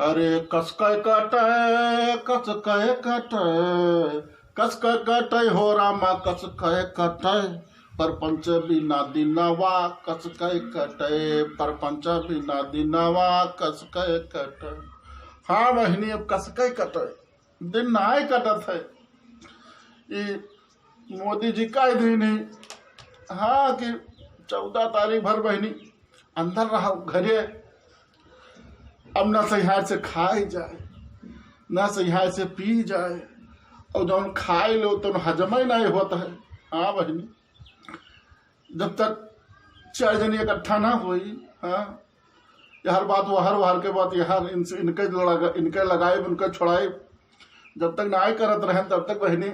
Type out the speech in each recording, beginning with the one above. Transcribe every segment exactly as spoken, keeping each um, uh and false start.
अरे कसकै कटै, कसकै कटै, कसकै कटै हो रामा, कसकै कटै। परपंच बिना दिनवा कसकै कटै, परपंच बिना दिनवा कसकै कटै। हाँ बहिनी, अब कसकै कटै, दिन नाय कटत है। ई मोदी जी कह दीनी, हाँ, कि चौदह तारीख भर बहिनी अंदर रहो घरे। अब ना सहियार से खाए जाए, ना सहियार से पी जाए, और जौन खाए लो तो हजम ही नहीं होता है। हाँ बहिनी, जब तक चार जनी इकट्ठा ना होई, हाँ, यहर बात वहर, वहर के बात यहर, इनसे, इनके लगा-, इनके लगाए, उनके छोड़ाए, जब तक नाय करत रहेन, तब तक बहिनी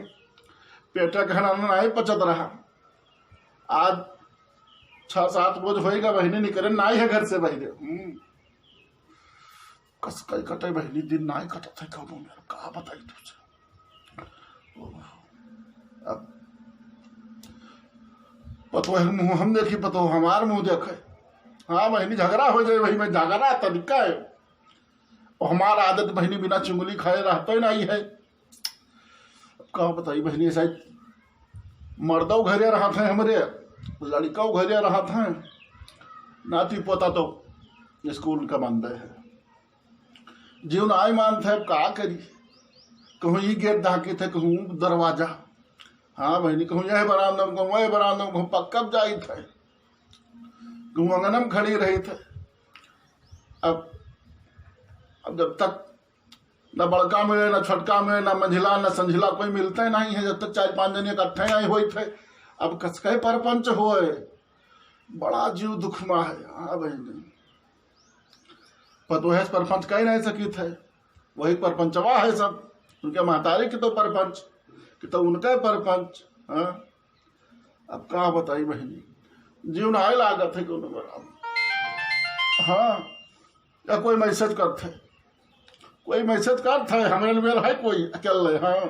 पेटा के खाना नाय पचत रहा। आज छह सात रोज होएगा बहिनी निकरे नाय है घर से बहिनी। हम्म। कसकै कटै बहिनी, दिन नाय कटत है कौनो मेरा, का बताई तुझसे। अब पतोह मुँह हम देखी, पतोह हमार मुँह देखे। हाँ बहिनी, झगड़ा हो जाए, वही में झगड़ा तरीका है। और हमार आदत बहिनी बिना चुंगली खाए रहते नहीं है। अब का बताई बहिनी, ऐसा ही मर्दौ घरे रहत हैं हमरे, लड़िकौ घरे रहत हैं, नाती पोता तो स्कूल का बंदे है। जीव नाय मानत है, अब का करी? कहूँ ई गेट धाकित है, कहूँ दरवाजा। हाँ बहिनी, कहूँ यह बरामदा में, कहूँ वह बरामदा में, कहूँ पक्का जाइत है, कहूँ अंगना में खड़ी रहित है। अब, अब जब तक ना बड़का मिले, ना छोटका मिले, ना मंझिला, ना संझिला, कोई मिलते नहीं है, जब तक चार पाँच जने इकट्ठे नहीं होइत है। अब कसकै परपंच होए, बड़ा जीव दुख मा है। हाँ बहिनी, पतोहे से परपंच कह नहीं सकित है, वही परपंचवा है सब, उनके महतारी के तो परपंच, कि तो उनके परपंच। हाँ, अब का बताई बहिनी, जीव नाय लागत है कोनो बराबर। हाँ, या कोई मैसेज करत है, कोई मैसेज करत है, हमरे मेल है कोई अकेले? हाँ,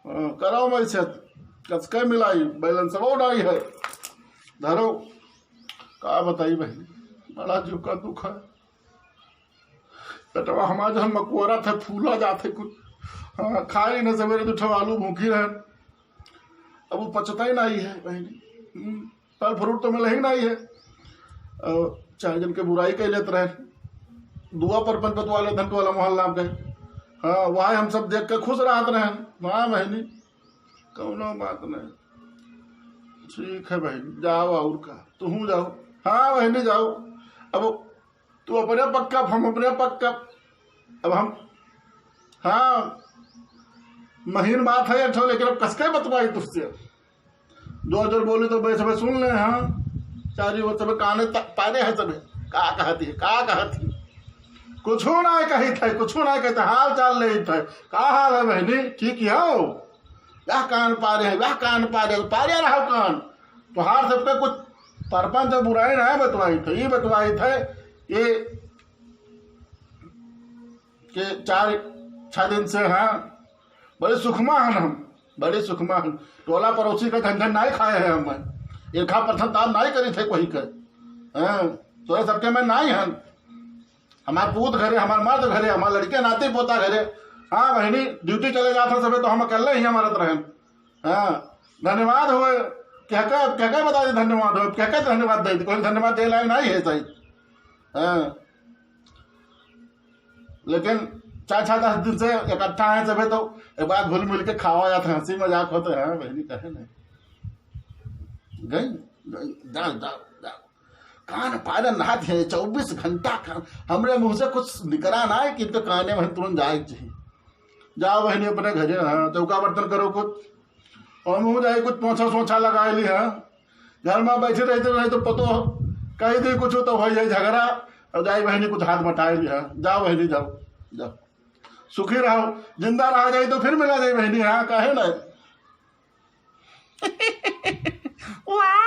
हाँ, कराओ मैसेज, कसकै मिलाई, बैलेंस वो नहीं है, धरो। का बताई बहिनी, बड़ा जीव का दुख है। पेटवा हमार जहन मकुआरा थे, फूला जात है कुछ। हाँ, खाए न सवेरे दो ठो आलू भूखी रहन। अब वो पचता ही नहीं है बहिनी। हम्म, फल फ्रूट तो मिले ही नहीं है। और चार जन के बुराई कर लेत रहन। दुआ परपंच बतवा लेत हन टोला मोहल्ला के। हाँ, वह हम सब देख के खुश रहत रहन। हाँ बहिनी, कौनो बात नहीं। ठीक है बहिनी, जाओ और का, तुहूँ जाओ। हाँ बहिनी, जाओ। अब तू अपने पक्का, हम अपने पक्का। अब हम, हाँ, महीन बात है एक ठो, लेकिन अब कसकै बतवाई तुझसे। दो जोर बोली तो बैठ में सुन ले, हाँ। चारी ओर सब काने त-, पारे है सब। का कहती है, का कहती है? कुछ ना कही थे, कुछ ना कहते, हाल चाल ले थे। का हाल है बहिनी, ठीक हो? वह कान पारे है, वह कान पारे, पारे रहो कान। तोहार सबके कुछ परपंच बुराई ना बतवाई थे, ये बतवाई थे, ये के चार छह दिन से, हाँ, बड़े सुखमा हन हम, बड़े सुखमा हन। टोला पड़ोसी का झंझट नाय खाए हैं हम, इनका प्रथम ताप नाय करी थे कोई के। हाँ, तोरे सबके में नाय हन। हमार पूत घरे, हमार मर्द घरे, हमार लड़के नाती पोता घरे। हाँ बहिनी, ड्यूटी चले जात हैं सबे, तो हम अकेले ही हमारत रहन। हाँ, धन्यवाद होए, क्या क्या, क्या क्या बता दे धन्यवाद होए, क्या क्या धन्यवाद दे दे, कोई धन्यवाद दे लायक नाय है सही। हाँ, लेकिन चार छह दस दिन से इकट्ठा है सबे, तो एक बार घुल मिल के खावा जात है, हंसी मजाक होत है। हाँ बहिनी, कहे नहीं गई, गई, जाओ, जाओ, जाओ। कान पारे नहात है, चउबीस घंटा कान, हमरे मुँह से कुछ निकरा ना है कि तो काने में तुरंत जाए के चाहिए। जाओ बहिनी अपने घरे, हाँ, चौका बर्तन करो कुछ, और मुँह जाए कुछ पोछा सोछा लगाए ली, हाँ। घर में बैठे रहते रहे तो पतो कही दी कुछ तो हो जाए झगड़ा, और जाए बहिनी कुछ हाथ बटाए ली, हाँ। जाओ बहिनी, जाओ, जाओ, सुखी रहो, जिंदा रहा जाए तो फिर मिला जाए बहिनी, हाँ, काहे ना। वाह